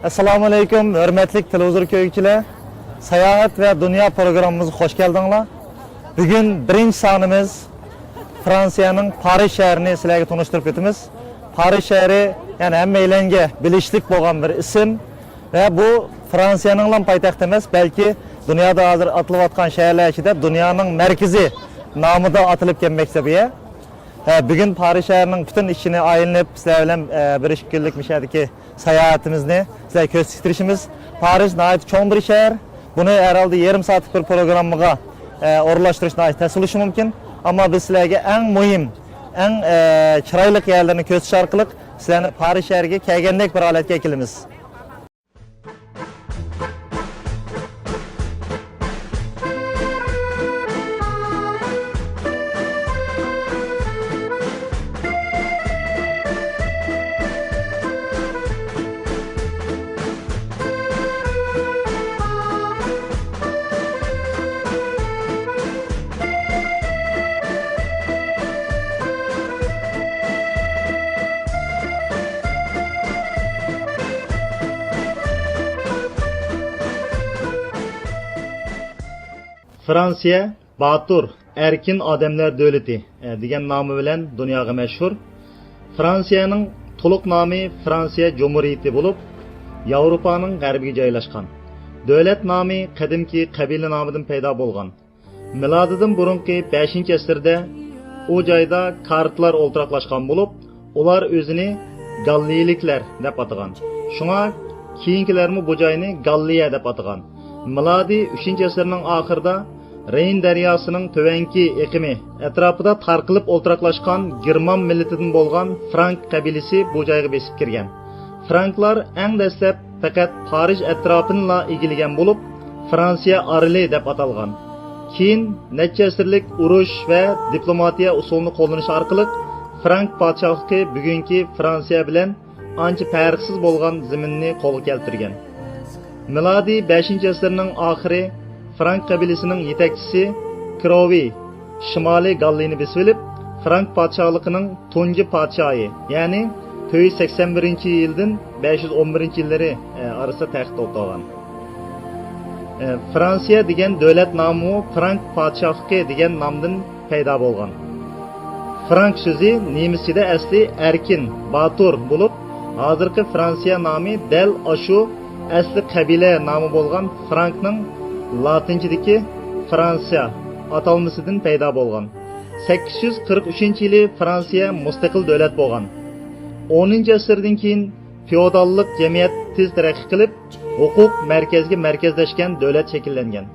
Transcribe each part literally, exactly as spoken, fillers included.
ئەسسالامۇئەلەيكۇم، ھۆرمەتلىك تېلېۋىزور كۆرگۈچىلەر. ساياھەت ۋە دۇنيا پروگراممىمىزغا خوش كەلدىڭلار. بۈگۈن بىرىنچى سانىمىز فرانسىيەنىڭ پارىژ شەھىرىنى سىلەرگە تونۇشتۇرۇپ ئۆتىمىز. پارىژ شەھىرى، يەنى ھەممەيلەنگە بىلىشلىك بولغان بىر ئىسىم ۋە بۇ فرانسىيەنىڭلا پايتەختى ئەمەس، بەلكى دۇنيادا ھازىر ئاتىلىۋاتقان شەھەرلەر ئىچىدە دۇنيانىڭ مەركىزى نامىدا ئاتىلىپ كەلمەكتە بۇ يەر. ھە، بۈگۈن پارىژ شەھىرىنىڭ پۈتۈن ئىچىنى ئايلىنىپ، سىلەر بىلەن، ئە، بىر ئىككى كۈنلۈك مۇشۇ يەردىكى ساياھىتىمىزنى سىلەرگە كۆرسىتىپ بېرىشىمىز. پارىژ ناھايىتى چوڭ بىر شەھەر. بۇنى ھەرھالدا يېرىم سائەتلىك بىر پروگراممىغا، ئە، ئورۇنلاشتۇرۇش ناھايىتى تەس بولۇشى مۇمكىن. ئەمما بىز سىلەرگە ئەڭ مۇھىم، ئەڭ، ئە، چىرايلىق يەرلىرىنى كۆرسىتىش ئارقىلىق سىلەرنى پارىژ شەھىرىگە كەلگەندەك بىر ھالەتكە ئەكېلىمىز. فرانسىيە باتۇر، ئەركىن ئادەملەر دۆلىتى، ئە، دېگەن نامى بىلەن دۇنياغا مەشھۇر. فرانسىيەنىڭ تولۇق نامى فرانسىيە جۇمھۇرىيىتى بولۇپ، ياۋروپانىڭ غەربىگە جايلاشقان. دۆلەت نامى قەدىمكى قەبىلە نامىدىن پەيدا بولغان. مىلادىدىن بۇرۇنقى بەشىنچى ئەسىردە ئۇ جايدا كارتلار ئولتۇراقلاشقان بولۇپ، ئۇلار ئۆزىنى گاللىيىلىكلەر دەپ ئاتىغان. شۇڭا كېيىنكىلەرمۇ بۇ جاينى گاللىيە دەپ ئاتىغان. مىلادىي ئۈچىنچى ئەسىرنىڭ ئاخىرىدا رېين دەرياسىنىڭ تۆۋەنكى ئېقىمى ئەتراپىدا تارقىلىپ ئولتۇراقلاشقان گېرمان مىللىتىدىن بولغان فرانك قەبىلىسى بۇ جايغا بېسىپ كىرگەن. فرانكلار ئەڭ دەسلەپ پەقەت پارىژ ئەتراپىنىلا ئىگىلىگەن بولۇپ، فرانسىيە ئارىلى دەپ ئاتالغان. كېيىن نەچچە ئەسىرلىك ئۇرۇش ۋە دىپلوماتىيە ئۇسۇلىنى قوللىنىش ئارقىلىق فرانك پادىشاھلىقى بۈگۈنكى فرانسىيە بىلەن ئانچە پەرقسىز بولغان زېمىننى قولغا كەلتۈرگەن. مىلادىي بەشىنچى ئەسىرنىڭ ئاخىرى فرانك قەبىلىسىنىڭ يېتەكچىسى كروۋى شىمالىي گاللىينى بېسىۋېلىپ، فرانك پادىشاھلىقىنىڭ تۇنجى پادىشاھى، يەنى تۆت يۈز سەكسەن بىرىنچى يىلدىن بەش يۈز ئون بىرىنچى يىللىرى، ئە، ئارىسىدا تەختتە ئولتۇرغان. ئە، فرانسىيە دېگەن دۆلەت نامىمۇ فرانك پادىشاھلىقى دېگەن نامدىن پەيدا بولغان. فرانك سۆزى نېمىسچىدە ئەسلى ئەركىن، باتۇر بولۇپ، ھازىرقى فرانسىيە نامى دەل ئاشۇ ئەسلى قەبىلە نامى بولغان فرانكنىڭ لاتىنچىدىكى فرانسىيە ئاتالمىسىدىن پەيدا بولغان. سەككىز يۈز قىرىق ئۈچىنچى يىلى فرانسىيە مۇستەقىل دۆلەت بولغان. ئونىنچى ئەسىردىن كېيىن فېئوداللىق جەمئىيەت تېز تەرەققىي قىلىپ، ھوقۇق مەركەزگە مەركەزلەشكەن دۆلەت شەكىللەنگەن.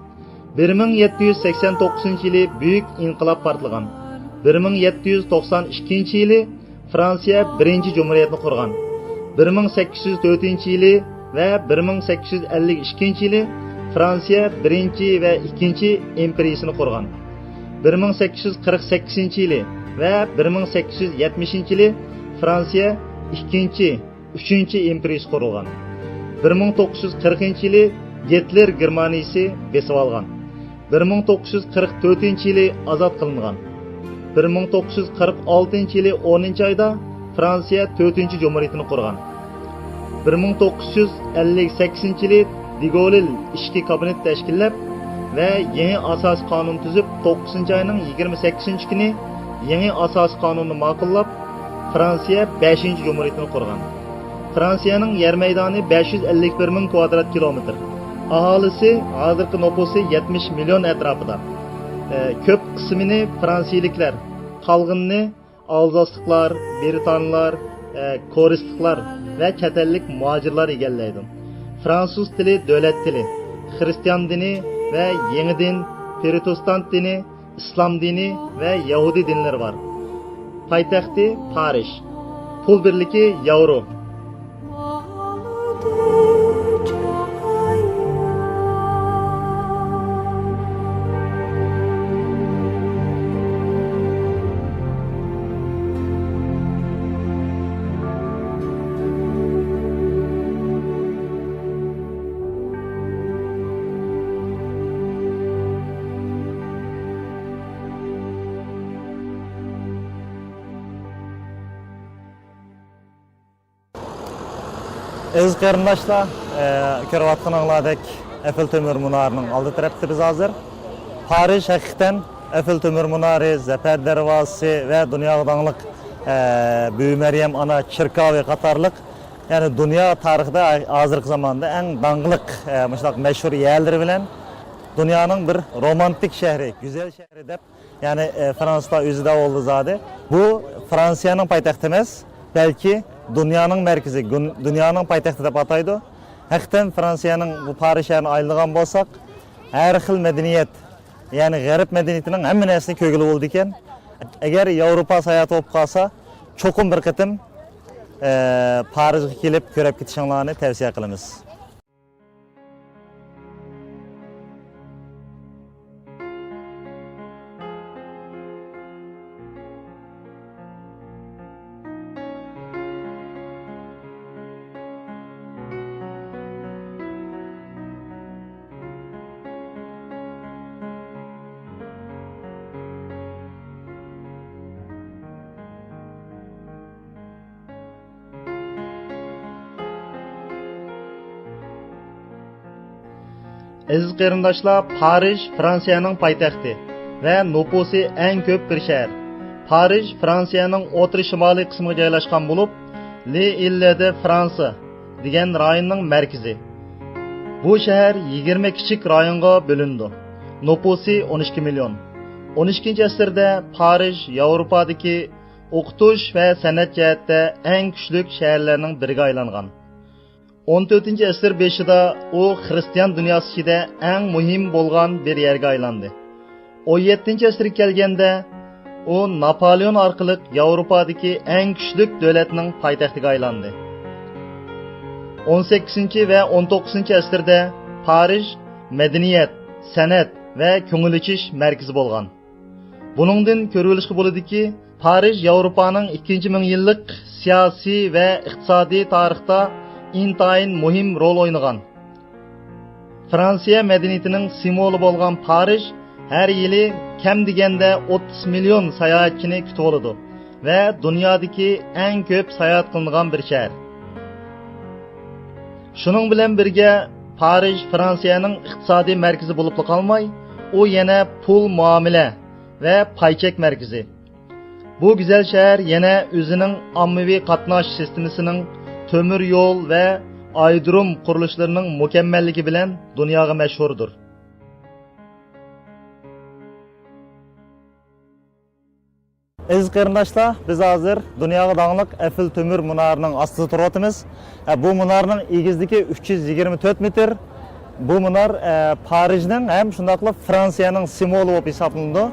بىر مىڭ يەتتە يۈز سەكسەن توققۇزىنچى يىلى بۈيۈك ئىنقىلاب پارتلىغان. بىر مىڭ يەتتە يۈز توقسان ئىككىنچى يىلى فرانسىيە بىرىنچى جۇمھۇرىيەتنى قۇرغان. بىر مىڭ سەككىز يۈز تۆتىنچى يىلى ۋە بىر مىڭ سەككىز يۈز ئەللىك ئىككىنچى يىلى فرانسىيە بىرىنچى ۋە ئىككىنچى ئىمپېرىيىسىنى قۇرغان. بىر مىڭ سەككىز يۈز قىرىق سەككىزىنچى يىلى ۋە بىر مىڭ سەككىز يۈز يەتمىشىنچى يىلى فرانسىيە ئىككىنچى، ئۈچىنچى ئىمپېرىيىسى قۇرۇلغان. بىر مىڭ توققۇز يۈز قىرىقىنچى يىلى گىتلېر گېرمانىيىسى بېسىۋالغان. بىر مىڭ توققۇز يۈز قىرىق تۆتىنچى يىلى ئازاد قىلىنغان. بىر مىڭ توققۇز يۈز قىرىق ئالتىنچى يىلى ئونىنچى ئايدا فرانسىيە تۆتىنچى جۇمھۇرىيىتىنى قۇرغان. بىر مىڭ توققۇز يۈز ئەللىك سەككىزىنچى يىلى دېگولىل ئىچكى كابىنېت تەشكىللەپ ۋە يېڭى ئاساسىي قانۇن تۈزۈپ، توققۇزىنچى ئاينىڭ يىگىرمە سەككىزىنچى كۈنى يېڭى ئاساسىي قانۇننى ماقۇللاپ، فرانسىيە بەشىنچى جۇمھۇرىيىتىنى قۇرغان. فرانسىيەنىڭ يەر مەيدانى بەش يۈز ئەللىك بىر مىڭ كۋادرات كىلومېتىر. ئاھالىسى، ھازىرقى نوپۇسى يەتمىش مىليون ئەتراپىدا. ئە، كۆپ قىسمىنى فرانسىيىلىكلەر، قالغىنىنى ئالزاسلىقلار، برىتانلار، ئە، كورېيلىقلار ۋە چەت ئەللىك مۇھاجىرلار ئىگىلەيدۇ. فرانسۇز تىلى دۆلەت تىلى، خىرىستىيان دىنى ۋە يېڭى دىن، پروتېستانت دىنى، ئىسلام دىنى ۋە يەھۇدىي دىنلىرى بار. پايتەختى پارىژ. پۇل بىرلىكى ياۋرو. ئەزىز قېرىنداشلار، ئە، كۆرۈۋاتقىنىڭلاردەك ئەفىل تۆمۈر مۇنارىنىڭ ئالدى تەرەپتە بىز ھازىر. پارىژ ھەقىقەتەن ئەفىل تۆمۈر مۇنارى، زەپەر دەرۋازىسى ۋە دۇنياغا داڭلىق، ئە، بۈۋى مەريەم ئانا چېركاۋى قاتارلىق، يەنى دۇنيا تارىخىدا ھازىرقى زاماندا ئەڭ داڭلىق، ئە، مۇشۇنداق مەشھۇر يەرلىرى بىلەن دۇنيانىڭ بىر رومانتىك شەھىرى، گۈزەل شەھىرى دەپ، يەنى، ئە، فرانسىيە ئۆزىدە بولدى زادى. بۇ فرانسىيەنىڭ پايتەختى ئەمەس، بەلكى دۇنيانىڭ مەركىزى، گۈن-، دۇنيانىڭ پايتەختى دەپ ئاتايدۇ. ھەقىقەتەن فرانسىيەنىڭ بۇ پارىژ شەھىرىنى ئايلىنىدىغان بولساق، ھەر خىل مەدەنىيەت، يەنى غەرب مەدەنىيىتىنىڭ ھەممە نەرسىنى كۆرگىلى بولىدىكەن. ئەگەر ياۋروپا ساياھىتى بولۇپ قالسا، چوقۇم بىر قېتىم، ئە، پارىژغا كېلىپ كۆرۈپ كېتىشىڭلارنى تەۋسىيە قىلىمىز. ئەزىز قېرىنداشلار، پارىژ فرانسىيەنىڭ پايتەختى ۋە نوپۇسى ئەڭ كۆپ بىر شەھەر. پارىژ فرانسىيەنىڭ ئوتتۇرا شىمالىي قىسمىغا جايلاشقان بولۇپ، لې ئىللە دە فرانسا دېگەن رايوننىڭ مەركىزى. بۇ شەھەر يىگىرمە كىچىك رايونغا بۆلۈنىدۇ. نوپۇسى ئون ئىككى مىليون. ئون ئىككىنچى ئەسىردە پارىژ ياۋروپادىكى ئوقۇتۇش ۋە سەنئەت جەھەتتە ئەڭ كۈچلۈك شەھەرلەرنىڭ بىرىگە ئايلانغان. ئون تۆتىنچى ئەسىر بېشىدا ئۇ خىرىستىيان دۇنياسى ئىچىدە ئەڭ مۇھىم بولغان بىر يەرگە ئايلاندى. ئون يەتتىنچى ئەسىرگە كەلگەندە، ئۇ ناپالېئون ئارقىلىق ياۋروپادىكى ئەڭ كۈچلۈك دۆلەتنىڭ پايتەختىگە ئايلاندى. ئون سەككىزىنچى ۋە ئون توققۇزىنچى ئەسىردە پارىژ مەدەنىيەت، سەنئەت ۋە كۆڭۈل ئېچىش مەركىزى بولغان. بۇنىڭدىن كۆرۈۋېلىشقا بولىدۇكى، پارىژ ياۋروپانىڭ ئىككىنچى مىڭ يىللىق سىياسىي ۋە ئىقتىسادىي تارىختا ئىنتايىن مۇھىم رول ئوينىغان. فرانسىيە مەدەنىيىتىنىڭ سىمۋولى بولغان پارىژ ھەر يىلى كەم دېگەندە ئوتتۇز مىليون ساياھەتچىنى كۈتۈۋالىدۇ ۋە دۇنيادىكى ئەڭ كۆپ ساياھەت قىلىنىدىغان بىر شەھەر. شۇنىڭ بىلەن بىرگە، پارىژ فرانسىيەنىڭ ئىقتىسادىي مەركىزى بولۇپلا قالماي، ئۇ يەنە پۇل مۇئامىلە ۋە پاي چەك مەركىزى. بۇ گۈزەل شەھەر يەنە ئۆزىنىڭ ئاممىۋى قاتناش سىستېمىسىنىڭ، تۆمۈر يول ۋە ئايرودروم قۇرۇلۇشلىرىنىڭ مۇكەممەللىكى بىلەن دۇنياغا مەشھۇردۇر. ئەزىز قېرىنداشلار، بىز ھازىر دۇنياغا داڭلىق ئەفىل تۆمۈر مۇنارىنىڭ ئاستىدا تۇرۇۋاتىمىز. ھە، بۇ مۇنارنىڭ ئېگىزلىكى ئۈچ يۈز يىگىرمە تۆت مېتىر. بۇ مۇنار، ئە، پارىژنىڭ ھەم شۇنداقلا فرانسىيەنىڭ سىمۋولى بولۇپ ھېسابلىنىدۇ.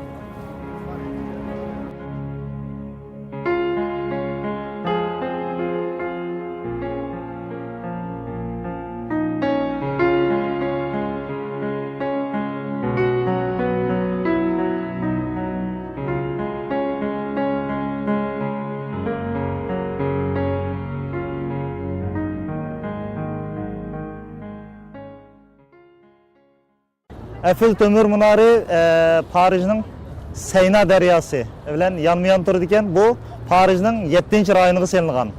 ئەفىل تۆمۈر مۇنارى، ئە، پارىژنىڭ سەينا دەرياسى بىلەن يانمۇيان تۇرىدىكەن. بۇ پارىژنىڭ يەتتىنچى رايونىغا سېلىنغان.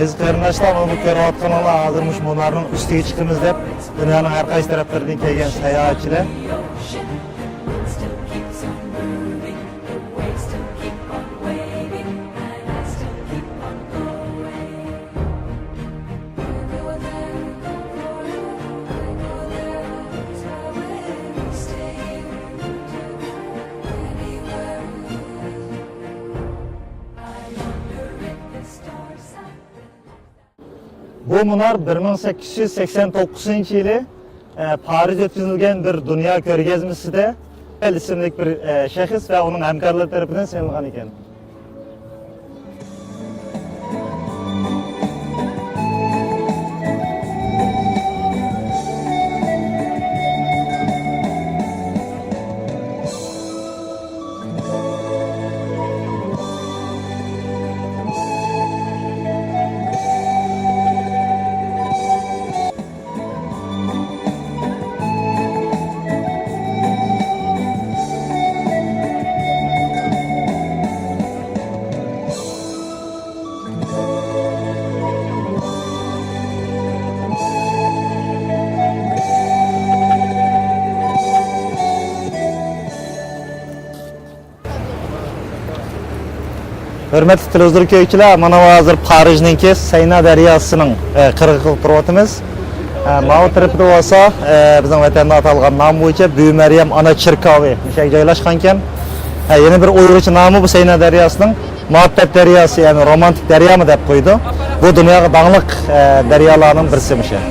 بىز قېرىنداشلار، مانا بۇ كۆرۈۋاتقىنىڭلار ھازىر مۇشۇ مۇنارنىڭ ئۈستىگە چىقىمىز دەپ، دۇنيانىڭ ھەر قايسى تەرەپلىرىدىن كەلگەن ساياھەتچىلەر. بۇ مۇنار بىر مىڭ سەككىز يۈز سەكسەن توققۇزىنچى يىلى، ئە، پارىژدا ئۆتكۈزۈلگەن بىر دۇنيا كۆرگەزمىسىدە ئىسىملىك بىر، ئە، شەخس ۋە ئۇنىڭ ھەمكارلىرى تەرىپىدىن سېلىنغان ئىكەن. ھۆرمەتلىك تېلېۋىزور كۆرگۈچىلەر، مانا ھازىر پارىژنىڭكى سەينا دەرياسىنىڭ، ئە، قىرغىقىدا تۇرۇۋاتىمىز. ئە، ماۋۇ تەرىپىدە بولسا، ئە، بىزنىڭ ۋەتەندە ئاتالغان نامى بويىچە بۈۋى مەريەم ئانا چېركاۋى مۇشۇ يەرگە جايلاشقانكەن. ئە، يەنە بىر ئۇيغۇرچە نامى بۇ سەينا دەرياسىنىڭ مۇھەببەت دەرياسى، يەنى رومانتىك دەريامۇ دەپ قويىدۇ. بۇ دۇنياغا داڭلىق، ئە، دەريالارنىڭ بىرسى مۇشۇ.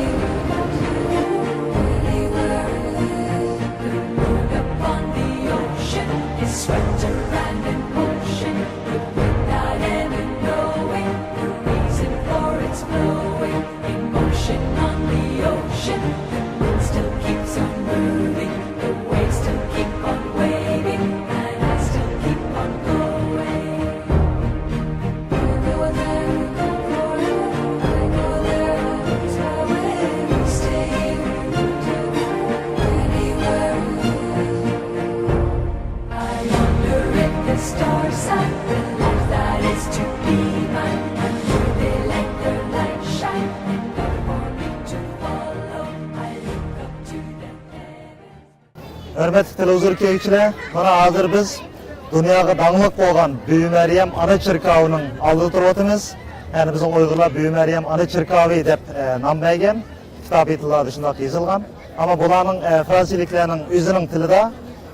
ھۆرمەتلىك تېلېۋىزور كۆرگۈچىلەر، مانا ھازىر بىز دۇنياغا داڭلىق بولغان بۈۋى مەريەم ئانا چېركاۋىنىڭ ئالدىدا تۇرۇۋاتىمىز. يەنى بىزنىڭ ئۇيغۇرلار بۈۋى مەريەم ئانا چېركاۋى دەپ، ئە، نام بەرگەن. كىتابى تىللاردا شۇنداق يېزىلغان. ئەمما بۇلارنىڭ، ئە، فرانسىيىلىكلەرنىڭ ئۆزىنىڭ تىلىدا،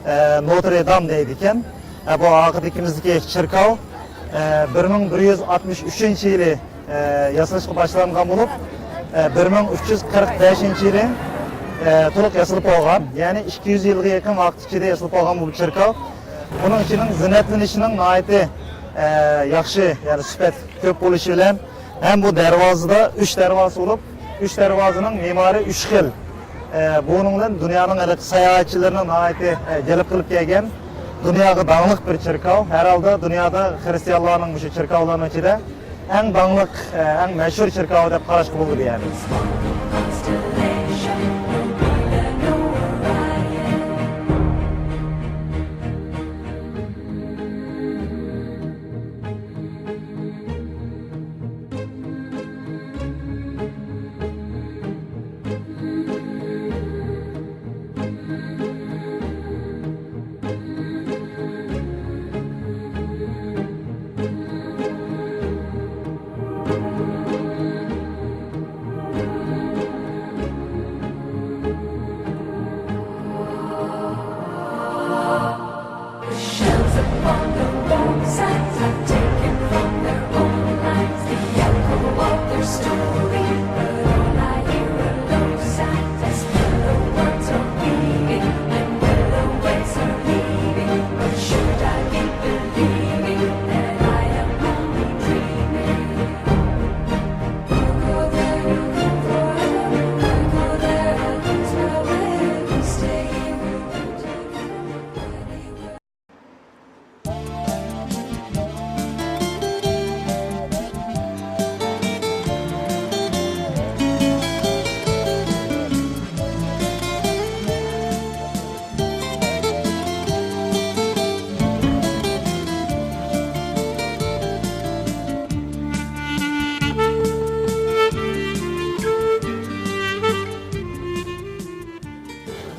ئە، نوترې دام دەيدىكەن. ئە، بۇ ئارقىدىكىمىزدىكى چېركاۋ، ئە، بىر مىڭ بىر يۈز ئاتمىش ئۈچىنچى يىلى، ئە، ياسىلىشقا باشلانغان بولۇپ، ئە، بىر مىڭ ئۈچ يۈز قىرىق بەشىنچى يىلى، ئە، تولۇق ياسىلىپ بولغان. يەنى ئىككى يۈز يىلغا يېقىن ۋاقىت ئىچىدە ياسىلىپ بولغان بۇ چېركاۋ. بۇنىڭ ئىچىنىڭ زىننەتلىنىشىنىڭ ناھايىتى، ئە، ياخشى، يەنى سۈپەت كۆپ بولۇشى بىلەن ھەم بۇ دەرۋازىدا ئۈچ دەرۋازا بولۇپ، ئۈچ دەرۋازىنىڭ مېمارى ئۈچ خىل. ئە، بۇنىڭ بىلەن دۇنيانىڭ ھېلىقى ساياھەتچىلىرىنى ناھايىتى، ئە، جەلپ قىلىپ كەلگەن دۇنياغا داڭلىق بىر چېركاۋ. ھەر ھالدا دۇنيادا خرىستىيانلارنىڭ مۇشۇ چېركاۋلارنىڭ ئىچىدە ئەڭ داڭلىق، ئە، ئەڭ مەشھۇر چېركاۋ دەپ قاراشقا بولىدۇ يەنى.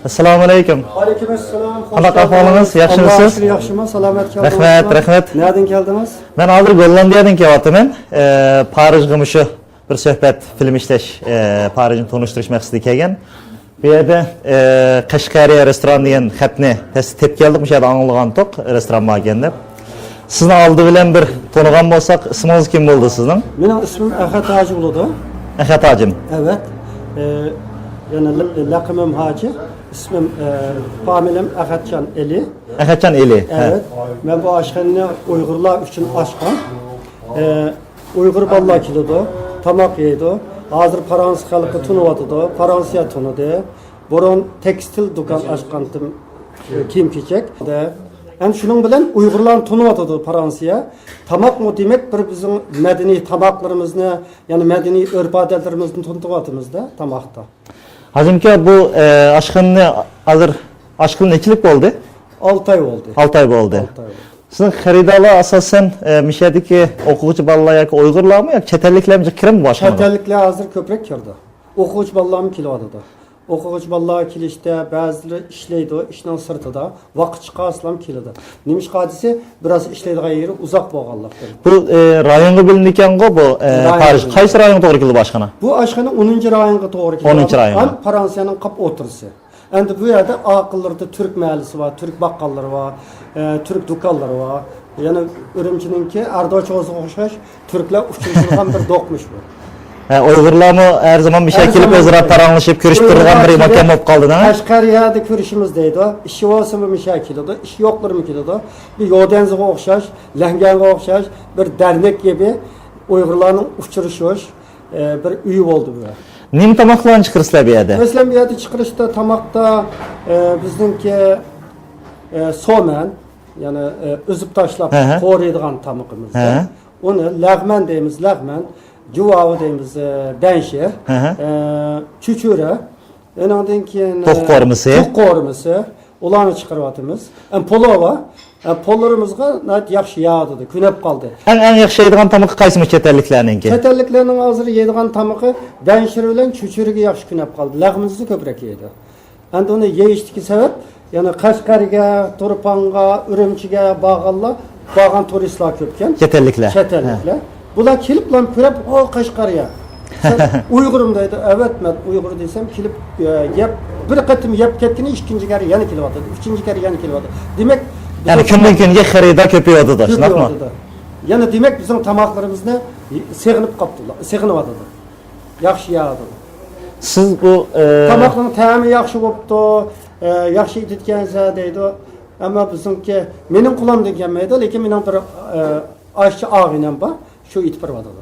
ئەسسالامۇئەلەيكۇم. ۋەئەلەيكۇمئەسسالام. قانداق ئەھۋالىڭىز؟ ياخشىمۇسىز؟ ئاللاھقا شۈكۈر، ياخشىمەن. سالامەت كەلدىڭىز. رەھمەت، رەھمەت. نەدىن كەلدىڭىز؟ مەن ھازىر گوللاندىيەدىن كېلىۋاتىمەن. ئە، پارىژغا مۇشۇ بىر سۆھبەت، فىلىم ئىشلەش، ئە، پارىژنى تونۇشتۇرۇش مەقسىتىدە كەلگەن. بۇ يەردە، ئە، قەشقەرىيە رېستوران دېگەن خەتنى تەستە تېپىپ كەلدۇق. مۇشۇ يەردە ئاڭلىغانتۇق، رېستوران بار ئىكەن دەپ. سىزنى ئالدى بىلەن بىر تونۇغان بولساق، ئىسمىڭىز كىم بولدى سىزنىڭ؟ مېنىڭ ئىسمىم ئەخەت ھاجى بولىدۇ. ئەخەت ھاجىم. ئەۋەت. ئە، يەنى لە-، لەقىمىم ھاجى، ئىسمىم، ئە، فامىلەم ئەخەتجان ئېلى. ئەخەتجان ئېلى. ھە. ئەۋەت. مەن بۇ ئاشخانىنى ئۇيغۇرلار ئۈچۈن ئاچقان. ئە، ئۇيغۇر بالىلار كېلىدۇ، تاماق يەيدۇ. ھازىر پارانسە خەلقى تونۇۋاتىدۇ، پارانسىيە تونۇدى. بۇرۇن تېكستىل دۇكان ئاچقانتىم، كىيىم-كېچەك. ئەمدى شۇنىڭ بىلەن ئۇيغۇرلارنى تونۇۋاتىدۇ پارانسىيە. تاماقمۇ دېمەك بىر بىزنىڭ مەدەنىي تاماقلىرىمىزنى، يەنى مەدەنىي ئۆرپ-ئادەتلىرىمىزنى تونۇتۇۋاتىمىز-دە تاماقتا. ھاجىم ئاكا، بۇ، ئە، ئاشخانىنى ھازىر ئاچقىلى نەچچىلىك بولدى؟ ئالتە ئاي بولدى. ئالتە ئاي بولدى. ئالتە ئاي بولدى. سىزنىڭ خېرىدارلار ئاساسەن، ئە، مۇشۇ يەردىكى ئوقۇغۇچى بالىلار ياكى ئۇيغۇرلارمۇ ياكى چەت ئەللىكلەرمۇ جىق كىرىمۇ بۇ ئاشخانىغا؟ چەت ئەللىكلەر ھازىر كۆپرەك كىرىدۇ. ئوقۇغۇچى بالىلارمۇ كېلىۋاتىدۇ. ئوقۇغۇچى بالىلار كېلىشتە بەزىلىرى ئىشلەيدۇ، ئىشنىڭ سىرتىدا ۋاقىت چىقارسىلام كېلىدۇ. نېمىشقا دېسە، بىراز ئىشلەيدىغان يېرى ئۇزاق بولغانلىقتىن. بۇ، ئە، رايونغا بۆلۈنىدىكەنغۇ بۇ، ئە، رايونغا پارىژ. بۆلۈنىدۇ. قايسى رايونغا توغرا كېلىدۇ بۇ ئاشخانا؟ بۇ ئاشخانا ئونىنچى رايونغا توغرا كېلىدۇ. ئونىنچى رايونغا. ھەم پارانسىيەنىڭ قاپ ئوتتۇرىسى. ئەمدى بۇ يەردە ئارقىلىرىدا تۈرك مەھەللىسى بار، تۈرك باققاللىرى بار، ئە، تۈرك دۇكانلىرى بار. يەنە ئۈرۈمچىنىڭكى ئەردوچوزىغا ئوخشاش تۈركلەر ئۇچرىشىدىغان بىر دوقمۇش بۇ. ھە، ئۇيغۇرلارمۇ ھەر زامان مۇشۇ يەرگە كېلىپ ئۆزئارا پاراڭلىشىپ، كۆرۈشۈپ تۇرىدىغان بىر ماكان بولۇپ قالدى، ھە؟ قەشقەرىيەدە كۆرۈشىمىز دەيدۇ. ئىشى بولسىمۇ مۇشۇ يەرگە كېلىدۇ، ئىشى يوقلىرىمۇ كېلىدۇ. بىر يودەنزىغا ئوخشاش، لەڭگەنگە ئوخشاش بىر دەرنەك كەبى ئۇيغۇرلارنىڭ ئۇچرىشىش، ئە، بىر ئۆيى بولدى بۇ. نېمە تاماقلارنى چىقىرىسىلەر بۇ يەردە؟ مەسىلەن، بۇ يەردە چىقىرىشتا تاماقتا، ئە، بىزنىڭكى، ئە، سومەن، يەنى، ئە، ئۈزۈپ تاشلاپ ھە، ھە. قورۇيدىغان تامىقىمىزدا. ھە. ئۇنى لەغمەن دەيمىز، لەغمەن، جۇۋاۋ دەيمىز، ئە، بەنشى، ھە، ھە. ئە، چۈچۈرە، ئۇنىڭدىن كېيىن، توخۇ قورۇمىسى. توخۇ قورۇمىسى. ئۇلارنى چىقىرىۋاتىمىز. ئەم، پولۇ بار. ئەم، پوللىرىمىزغا ناھايىتى ياخشى ياغدى، كۆنۈپ قالدى. ئەڭ، ئەڭ ياخشى يەيدىغان تامىقى قايسى چەت ئەللىكلەرنىڭكى؟ چەت ئەللىكلەرنىڭ ھازىر يەيدىغان تامىقى بەنشىر بىلەن چۈچۈرىگە ياخشى كۆنۈپ قالدى. لەغمىنىزنى كۆپرەك يەيدۇ. ئەمدى ئۇنى يېيىشتىكى سەۋەب، يەنى قەشقەرگە، تۇرپانغا، ئۈرۈمچىگە بارغانلار، بارغان تۇرىستلار كۆپكەن. چەت ئەللىكلەر. چەت ئەللىكلەر. ھە. بۇلار كېلىپلا كۆرۈپ، «ئو، قەشقەرىيە. سەن ئۇيغۇرمۇ؟» دەيدۇ. «ئەۋەت، مەن ئۇيغۇر» دېسەم، كېلىپ، ئە، يەپ، بىر قېتىم يەپ كەتكىنى ئىككىنچى كەرە يەنە كېلىۋاتىدۇ، ئۈچىنچى كەرە يەنە كېلىۋاتىدۇ. دېمەك، يەنى كۈندىن كۈنگە خېرىدار كۆپىيىۋاتىدۇ، شۇنداقمۇ؟ كۆپىيىۋاتىدۇ. يەنە دېمەك، بىزنىڭ تاماقلىرىمىزنى سېغىنىپ قاپتۇ، سېغىنىۋاتىدۇ. ياخشى يەۋاتىدۇ. سىز بۇ، ئە، تاماقنىڭ تەمى ياخشى بوپتۇ، ئە، ياخشى ئېتىدىكەنسەن دەيدۇ. ئەمما بىزنىڭكى، مېنىڭ قولۇمدىن كەلمەيدۇ، لېكىن مېنىڭ بىر، ئە، ئاشچى ئاغىنەم بار، شۇ ئېتىپ بېرىۋاتىدۇ.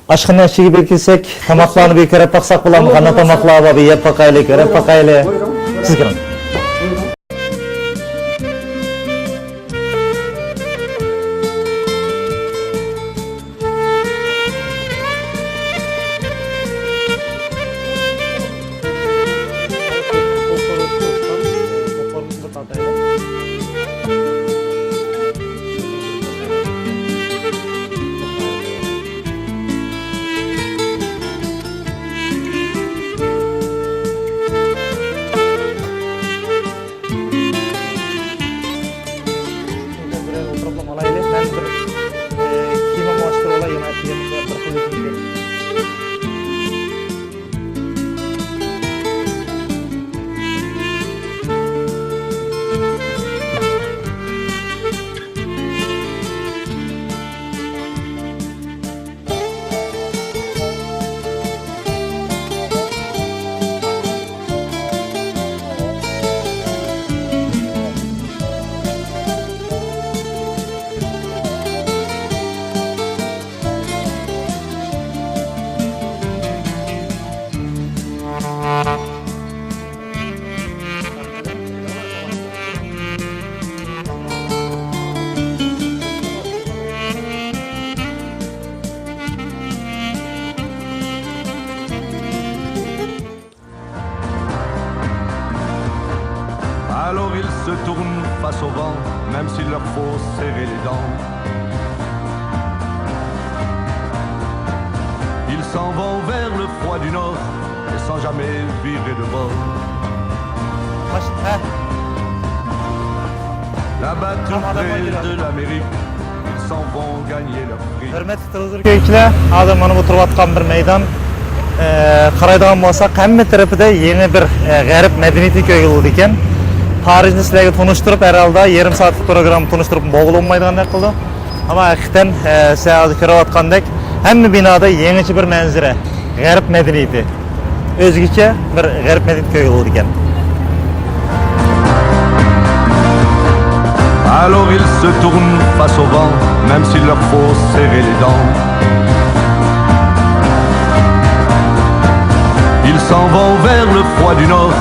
ئاشخانا ئىچىگە بىر كىرسەك، تاماقلارنى بىر كۆرۈپ باقساق بولامدۇ؟ قانداق تاماقلار بار، بىر يەپ باقايلى، كۆرۈپ باقايلى. بۇيرۇڭ، بۇيرۇڭ. سىز كىرىڭ. بىرەر ئولتۇرۇپلا ئالايلى. مەن بىر، ئە، كىيىمىمنى ئاچتۇرۇۋالاي، يەنە كىيىم بىر خىل كىيىم. Alors ils se tournent face au vent, même s'il leur faut serrer les dents. Ils s'en vont vers le froid du nord, et sans jamais virer de bord. Là-bas, tout près de l'Amérique, ils s'en vont gagner leur prix. ھۆرمەتلىك تېلېۋىزور كۆرگۈچىلەر، ھازىر مانا بۇ تۇرۇۋاتقان بىر مەيدان، ئە، قارايدىغان بولساق، ھەممە تەرىپىدە يېڭى بىر، ئە، غەرب مەدەنىيىتى كۆرگىلى بولىدىكەن. پارىژنى سىلەرگە تونۇشتۇرۇپ، ھەر ھالدا يېرىم سائەتلىك پروگرامما تونۇشتۇرۇپ بولغىلى بولمايدىغاندەك قىلدى. ئەمما ھەقىقەتەن، ئە، سىلەر ھازىر كۆرۈۋاتقاندەك، ھەممە بىنادا يېڭىچە بىر مەنزىرە، غەرب مەدەنىيىتى. ئۆزگىچە بىر غەرب مەدەنىيىتى كۆرگىلى بولىدىكەن. Alors ils se tournent face au vent, même s'il leur faut serrer les dents. Ils s'en vont vers le froid du nord,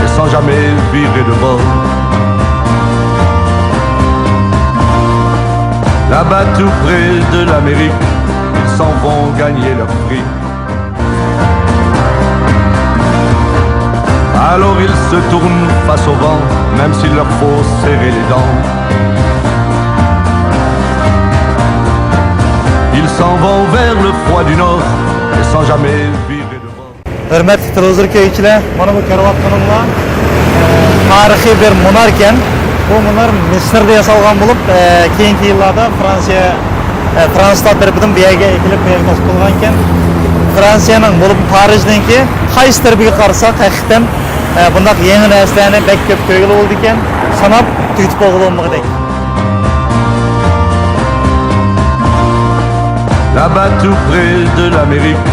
et sans jamais virer de bord. Là-bas, tout près de l'Amérique, ils s'en vont gagner leur prix. Alors ils se tournent face au vent, même s'il leur faut serrer les dents. Ils s'en vont vers le froid du nord, et sans jamais virer de bord. ھۆرمەتلىك تېلېۋىزور كۆرگۈچىلەر، مانا بۇ كۆرۈۋاتقىنىڭلار، ئە، تارىخىي بىر مۇنار ئىكەن. بۇ مۇنار مىسىردا ياسالغان بولۇپ، ئە، كېيىنكى يىللاردا فرانسىيە، ئە، فرانسۇلار تەرىپىدىن بۇ يەرگە ئېكىلىپ، بۇ يەرگە تارتقۇزۇلغان ئىكەن. فرانسىيەنىڭ، بولۇپ پارىژنىڭكى قايسى تەرىپىگە قارىساق، ھەقىقەتەن، ئە، بۇنداق يېڭى نەرسىلەرنى بەك كۆپ كۆرگىلى بولىدىكەن، ساناپ تۈگىتىپ بولغىلى بولمىغۇدەك. Là-bas, tout près de l'Amérique,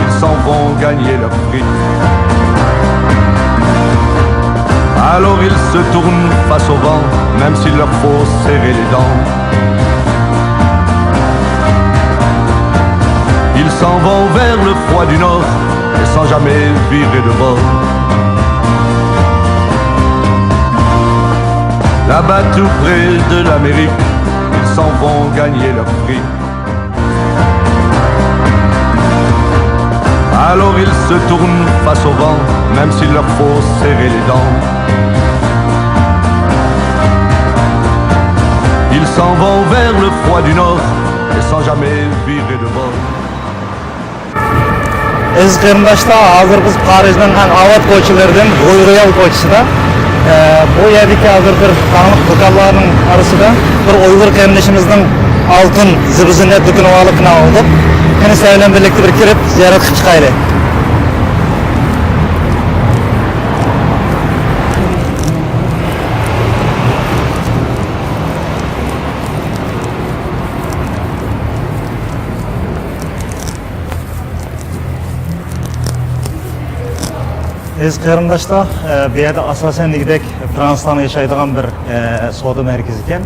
ils s'en vont gagner leur prix. Alors ils se tournent face au vent, même s'il leur faut serrer les dents. Ils s'en vont vers le froid du nord, et sans jamais virer de bord. Là-bas, tout près de l'Amérique, ils s'en vont gagner leur prix. Alors ils se tournent face au vent, même s'il leur faut serrer les dents. Ils s'en vont vers le froid du nord, et sans jamais virer de bord. ئەزىز قېرىنداشلار، ھازىر بىز پارىژنىڭ ئەڭ ئاۋات كوچىلىرىدىن روي رويال كوچىسىدا. ئە، بۇ يەردىكى ھازىر بىر داڭلىق دۇكانلارنىڭ ئارىسىدا بىر ئۇيغۇر قېرىندىشىمىزنىڭ ئالتۇن زىبۇ زىننەت دۇكىنى بارلىقىنى ئاڭلىدۇق. قېنى، سىلەر بىلەن بىرلىكتە بىر كىرىپ زىيارەت قىلىپ چىقايلى. ئەزىز قېرىنداشلار، ئە، بۇ يەردە ئاساسەن دېگۈدەك فرانسۇزلارنىڭ ياشايدىغان بىر، ئە، سودا مەركىزى ئىكەن.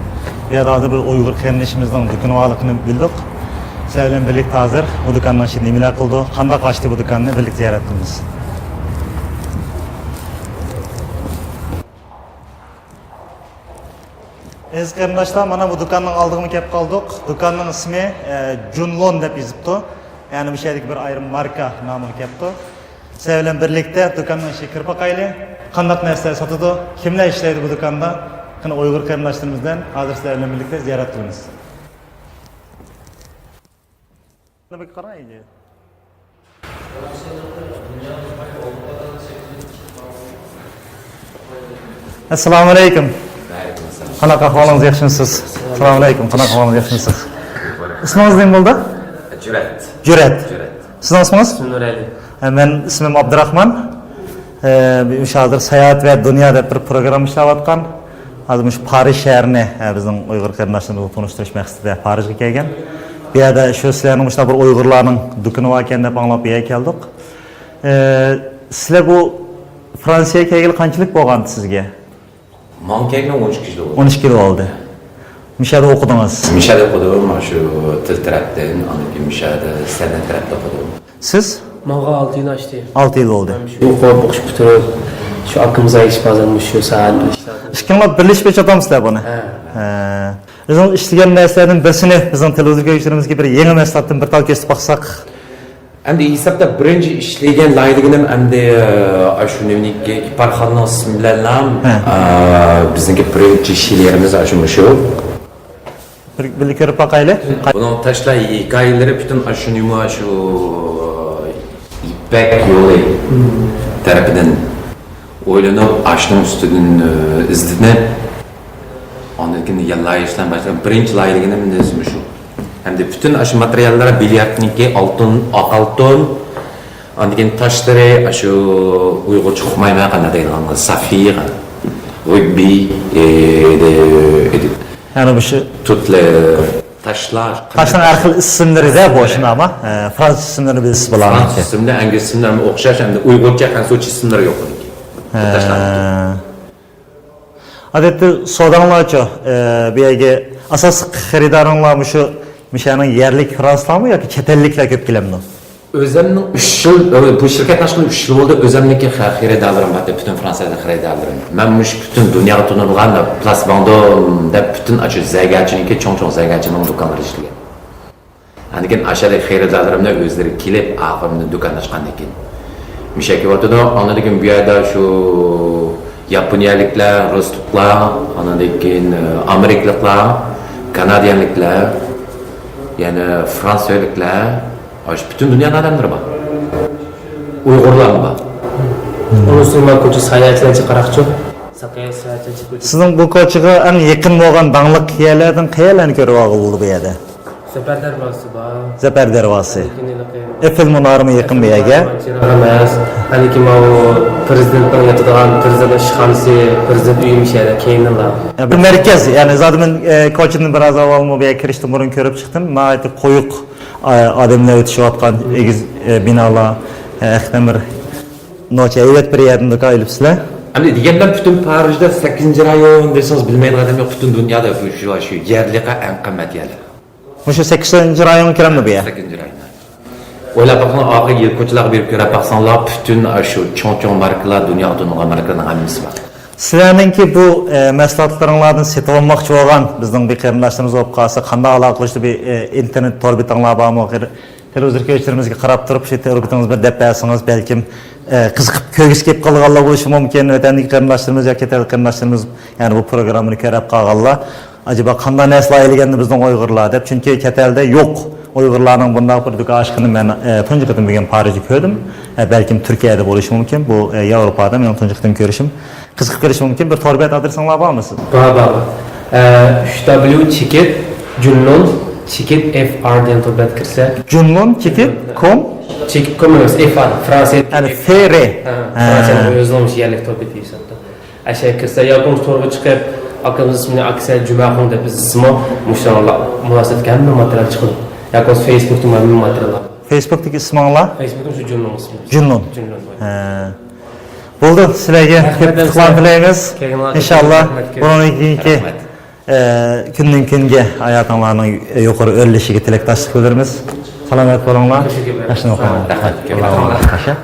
بۇ يەردە ھازىر بىر ئۇيغۇر قېرىندىشىمىزنىڭ دۇكىنى بارلىقىنى بىلدۇق. سىلەر بىلەن بىرلىكتە ھازىر بۇ دۇكاننىڭ ئىچىدە نېمىلەر قىلىدۇ، قانداق ئاچتى بۇ دۇكاننى، بىرلىكتە زىيارەت قىلىمىز. ئەزىز قېرىنداشلار، مانا بۇ دۇكاننىڭ ئالدىغىمۇ كەپ قالدۇق. دۇكاننىڭ ئىسمى، ئە، جۇنلون دەپ يېزىپتۇ. يەنى مۇشۇ يەردىكى بىر ئايرىم ماركا نامىغا كەپتۇ. سىلەر بىلەن بىرلىكتە دۇكاننىڭ ئىچىگە كىرىپ باقايلى. قانداق نەرسىلەر ساتىدۇ، كىملەر ئىشلەيدۇ بۇ دۇكاندا؟ قېنى، ئۇيغۇر قېرىنداشلىرىمىز بىلەن ھازىر سىلەر بىلەن بىرلىكتە زىيارەت قىلىمىز. ئەسسالامۇ ئەلەيكۇم. قانداق ئەھۋالىڭىز، ياخشىمۇسىز؟ ئەسسالامۇ ئەلەيكۇم. قانداق ئەھۋالىڭىز، ياخشىمۇسىز؟ ئىسمىڭىز نېمە بولدى؟ جۈرئەت. جۈرئەت. جۈرئەت. سىزنىڭ ئىسمىڭىز؟ ئىسمىم نۇرئەلى. ئە، مەن ئىسمىم ئابدۇراخمان. ئە، مۇشۇ ھازىر ساياھەت ۋە دۇنيا دەپ بىر پروگرامما ئىشلەۋاتقان. ھازىر مۇشۇ پارىژ شەھىرىنى، ئە، بىزنىڭ ئۇيغۇر قېرىنداشلىرىمىزغا تونۇشتۇرۇش مەقسىتىدە پارىژغا كەلگەن. بۇ يەردە شۇ سىلەرنىڭ مۇشۇنداق بىر ئۇيغۇرلارنىڭ دۇكىنى باركەن دەپ ئاڭلاپ بۇ يەرگە كەلدۇق. ئە، سىلەر بۇ فرانسىيەگە كەلگىلى قانچىلىك بولغانتى سىزگە؟ ماڭا كەلگىنىمگە ئون ئىككى يىل بولدى. ئون ئىككى يىل بولدى. مۇشۇ يەردە ئوقۇدىڭىز؟ مۇشۇ يەردە ئوقۇدۇم، مانا شۇ تىل تەرەپتىن، ئاندىن كېيىن مۇشۇ يەردە سەنئەت تەرەپتە ئوقۇدۇم. سىز؟ ماڭا ئالتە يىل ئاشتى. ئالتە يىل بولدى. مەن شۇ ئوقۇپ، ئوقۇش پۈتتۈرۈپ، شۇ ئاكىمىز ئەگىشىپ ھازىر مۇشۇ ساھەدە ئىشلەۋاتىمىز. ئىككىڭلار بىرلىشىپ ئىشلىتىۋاتامسىلەر بۇنى؟ ھە. ھە. ئۆزىڭىز ئىشلىگەن نەرسىلەردىن بىرسىنى بىزنىڭ تېلېۋىزور كۆرگۈچىلىرىمىزگە بىر يېڭى مەھسۇلاتتىن بىر تال كۆرسىتىپ باقساق. ئەمدى ھېسابتا بىرىنچى ئىشلىگەن لايىھە دېگىنىم ئەمدى، ئاشۇ نېمىنىڭكى، ئىپارخاننىڭ ئىسمى بىلەنلا، ھە. ئا، بىزنىڭكى بىرىنچى شېئىرىمىز ئاشۇ مۇشۇ. بىر، بىللە كۆرۈپ باقايلى. بۇنىڭ تاشلا ھېكايىلىرى پۈتۈن ئاشۇ نېمە، ئاشۇ يىپەك يولى تەرىپىدىن. ئويلىنىپ، ئاشۇنىڭ ئۈستىدىن، ئى، ئىزدىنىپ، ئاندىن كېيىن يەنە لايىھە ئىشلەرنى باشلىدىم. بىرىنچى لايىھە دېگىنىم مۇشۇ. ھەمدە پۈتۈن ئاشۇ ماتېرىياللار، بىلياردنىڭكى ئالتۇن، ئاق ئالتۇن، ئاندىن كېيىن تاشلىرى، ئاشۇ ئۇيغۇرچە ئۇقمايمەن، قانداق دەيدىغان، سافىر، رۇبىي، ئى، ئىدى، ئىدى. يەنى مۇشۇ تۇتلى تاشلار. تاشنىڭ ھەر خىل ئىسىملىرى دە بۇ، شۇنداقمۇ؟ ئە، فرانسۇز ئىسىملىرىنى بىلىسىز بۇلارنىڭكى. فرانسۇز ئىسىملىرى، ئىنگلىز ئىسىملىرى ئوخشاش، ئەمدى ئۇيغۇرچە، خەنزۇچە ئىسىملىرى يوق ئۇنىڭكى. ھە. تاشلار. ئادەتتە سوداڭلارچۇ، ئە، بۇ يەرگە ئاساسلىق خېرىدارىڭلار مۇشۇ، مۇشۇ يەرنىڭ يەرلىك فرانسۇزلارمۇ ياكى چەت ئەللىكلەر كۆپ كېلەمدۇ؟ ئۆزەمنىڭ ئۈچ يىل، ئۆ، بۇ شىركەتنى ئاچقىلى ئۈچ يىل بولدى. ئۆزەمنىڭكى خە-، خېرىدارلىرىم بار، پۈتۈن فرانسىيەدە خېرىدارلىرىم. مەن مۇشۇ پۈتۈن دۇنياغا تونۇلغان پلاس ۋاندوم دەپ پۈتۈن ئاشۇ زەرگەرچىنىڭكى، چوڭ-چوڭ زەرگەرچىنىڭ دۇكانلىرى ئىشلىگەن. ئاندىن كېيىن ئاشۇ خېرىدارلىرىمنى ئۆزلىرى كېلىپ، ئاخىرىنى دۇكان ئاچقاندىن كېيىن مۇشۇ يەرگە كېلىۋاتىدۇ. ئاندىن كېيىن بۇ يەردە شۇ ياپونىيەلىكلەر، رۇسلۇقلار، ئاندىن كېيىن، ئامېرىكىلىقلار، كانادىيەلىكلەر، يەنە فرانسىيەلىكلەر، ئاشۇ پۈتۈن دۇنيانىڭ ئادەملىرى بار. ئۇيغۇرلارمۇ بار. ئۇنىڭ ئۈستىگە مانا كوچا ساياھەتچىلەر چىقىراقچۇ. ساياھەتچىلەر چىقىدۇ. سىزنىڭ بۇ كوچىغا ئەڭ يېقىن بولغان داڭلىق يەرلەردىن قەيەرلەرنى كۆرۈپ ئالغىلى بولىدۇ بۇ يەردە؟ زەپەر دەرۋازىسى بار. زەپەر دەرۋازىسى. ئېفېل مۇنارىمۇ يېقىن بۇ يەرگە. ئېفېل مۇنارى چىراغ ئەمەس. ئاندىن كېيىن ماۋۇ پىرېزىدېنتنىڭ ياتىدىغان پىرېزىدېنت ئىشخانىسى، پىرېزىدېنت ئۆيى مۇشۇ يەردە كەينىلا. بۇ مەركەز، يەنى زادى مەن، ئە، كوچىدىن بىر ئاز ئاۋۋال بۇ يەرگە كىرىشتىن بۇرۇن كۆرۈپ چىقتىم. ناھايىتى قويۇق، ئە، ئادەملەر ئۆتۈشۈۋاتقان ئېگىز، ئە، بىنالار، ئە، ھەقىقەتەن بىر نوچە ھەيۋەت بىر يەردىن دۇكان ئېلىپسىلەر. ئەمدى دېگەندە پۈتۈن پارىژدا سەككىزىنچى رايون دېسىڭىز بىلمەيدىغان ئادەم يوق، پۈتۈن دۇنيادا شۇ، شۇ يەرلىكلەر ئەڭ قىممەت يەرلەر. مۇشۇ سەككىزىنچى رايونغا كىرەمدۇ بۇ يەر؟ سەككىزىنچى رايون. ئويلاپ باقساڭلار، ئاخىرقى يىل كوچىلارغا بېرىپ كۆرۈپ باقساڭلار، پۈتۈن شۇ چوڭ-چوڭ ماركىلار، دۇنياغا تونۇلغان ماركىلارنىڭ ھەممىسى بار. سىلەرنىڭكى بۇ، ئە، مەھسۇلاتلىرىڭلاردىن سېتىۋالماقچى بولغان بىزنىڭ بىر قېرىنداشلىرىمىز بولۇپ قالسا، قانداق ئالاقە قىلىشتا بىر، ئە، ئىنتېرنېت تور بېتىڭلار بارمۇ؟ تېلېۋىزور كۆرگۈچىلىرىمىزگە قاراپ تۇرۇپ، شۇ تور بېتىڭىزنى بىر دەپ بەرسىڭىز، بەلكىم، ئە، قىزىقىپ كۆرگۈسى كېلىپ قالغانلار بولۇشى مۇمكىن. ۋەتەندىكى قېرىنداشلىرىمىز ياكى چەت ئەل قېرىنداشلىرىمىز، يەنى بۇ پروگراممىنى كۆرۈپ قالغانلار، ئەجەبا قانداق نەرسىلەر ئەيلىگەندۇ بىزنىڭ ئۇيغۇرلار دەپ. چۈنكى چەت ئەلدە يوق ئۇيغۇرلارنىڭ بۇنداق بىر دۇكان ئاچقىنىنى مەن، ئە، تۇنجى قېتىم بۈگۈن پارىژدا كۆردۈم. ئە، بەلكىم تۈركىيەدە بولۇشى مۇمكىن. بۇ، ئە، ياۋروپادا مېنىڭ تۇنجى قېتىم كۆرۈشۈم. قىزىقىپ قېلىشى مۇمكىن. بىر تور بەت ئادرېسىڭلار بارمۇ سىز؟ بار، بار، بار. ئە، ئۈچ دابليۇ چېكىت جۇنلۇن چېكىت ئېف ئار دېگەن تور بەتكە كىرسە. جۇنلۇن چېكىت كوم؟ چېكىت كوم ئەمەس، ئېف ئار، فرانسىيە. يەنى فېرې. ھە، ھە. فرانسىيەنىڭ ئۆزىنىڭ يەرلىك تور بېتى ھېسابتا. ئەشەگە كىرسە، ياكى بولمىسا تورغا چىقىپ، ئاكىمىز ئىسمىنى ئاكىسە جۈمەخۇن دەپ ئىزدىسىمۇ، مۇشۇلارغا مۇناسىۋەتلىك ھەممە ماتېرىيال چىقىدۇ. ياكى بولمىسا فېيسبۇكتا ھەممە ماتېرىياللار. فېيسبۇكتىكى ئىسمىڭلار؟ فېيسبۇكتا شۇ جۇنلۇن ئىسمى. جۇنلۇن. جۇنلۇن. ھە. بولدى، سىلەرگە كۆپ ئىقبال تىلەيمىز. ئىنشاللا، بۇنىڭدىن كېيىنكى، ئە، كۈندىن كۈنگە ھاياتىڭلارنىڭ يۇقىرى ئۆرلىشىگە تىلەكداشلىق بىلدۈرىمىز. سالامەت بولۇڭلار. ياخشى ئوقۇڭلار. رەھمەت.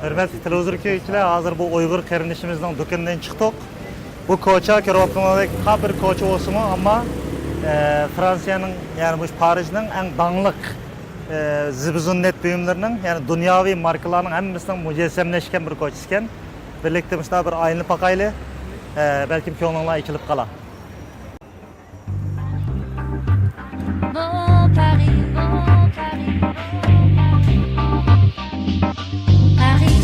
ھۆرمەتلىك تېلېۋىزور كۆرگۈچىلەر، ھازىر بۇ ئۇيغۇر قېرىندىشىمىزنىڭ دۇكىنىدىن چىقتۇق. بۇ كوچا كۆرۈۋاتقىنىڭلاردەك قانداق بىر كوچا بولسىمۇ، ئەمما، ئە، فرانسىيەنىڭ، يەنى مۇشۇ پارىژنىڭ ئەڭ داڭلىق، ئە، زىبۇزىننەت بۇيۇملىرىنىڭ، يەنى دۇنياۋى ماركىلارنىڭ ھەممىسىنىڭ مۇجەسسەملەشكەن بىر كوچىسىكەن. بىرلىكتە مۇشۇنداق بىر ئايلىنىپ باقايلى. ئە، بەلكىم كۆڭلۈڭلار ئېچىلىپ قالار. Mon Paris, mon Paris, Paris, Paris.